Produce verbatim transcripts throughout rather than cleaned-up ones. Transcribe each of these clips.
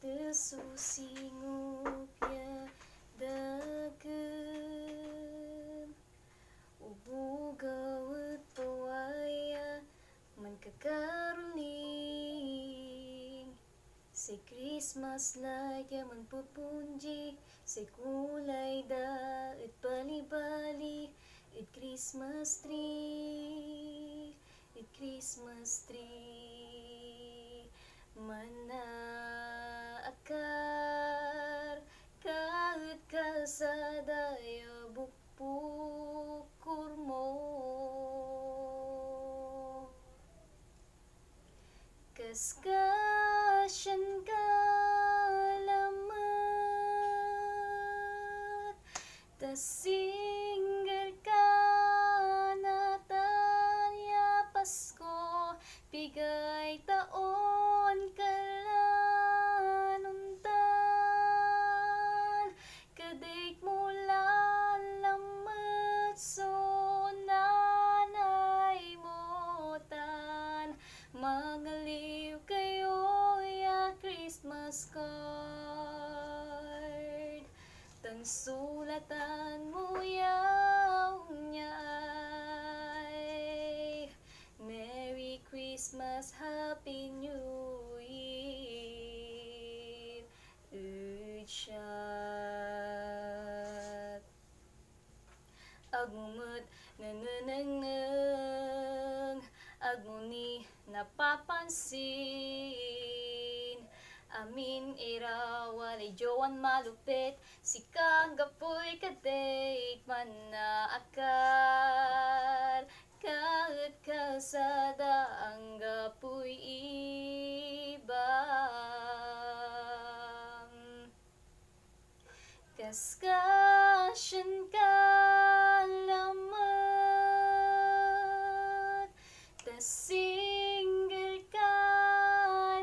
Ed so singop ya dagem, obugaw ed pawaya mankakaroling. Say Christmas light ya manpupunjik, say kulay da et balibali ed Christmas tree, ed Christmas tree. Manaakar ka ed kalsada ya bukbukor mo. Kaskasyan ka lamet, ta single ka natan ya Pasko, pigay taon ka lan ontan. Kadate mo lan lamet so nanay mo tan mangaliw kayo ya Christmas card. Tan sulatan mo ya onyay, Merry Christmas, Happy New Year, ed siak. Agmo met nanenengneng, agmo ni napapansin. Amin ira walay jowan malupit, sika anggapoy kadate, manaakar ka ed kalsada, anggapoy ibam. Kaskasyan ka lamet, ta single ka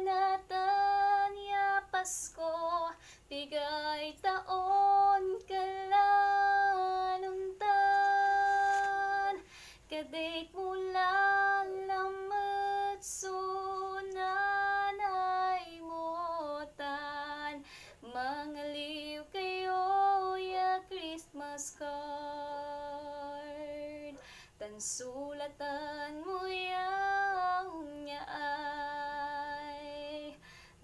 natan ya Pasko, pigay taon ka lan ontan. Kadate mo lan lamet so nanay mo tan mangaliw kayo ya Christmas card. Tan sulatan mo ya onyay,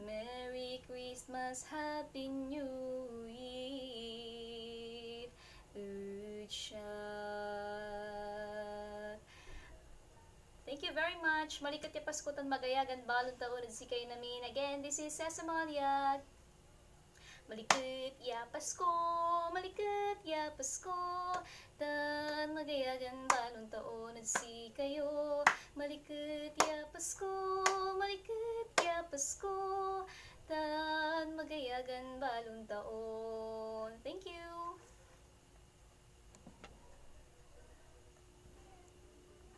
Merry Christmas, Happy New Year, ed siak. Thank you very much. Maliket ya Pasko tan magayagan balon taon ed sikayon amin. Again, this is Cesar Maliag. Maliket ya Pasko, maliket ya Pasko, tan magayagan balon taon ed sikayo. Maliket ya Pasko, maliket ya Pasko, tan magayagan balon taon.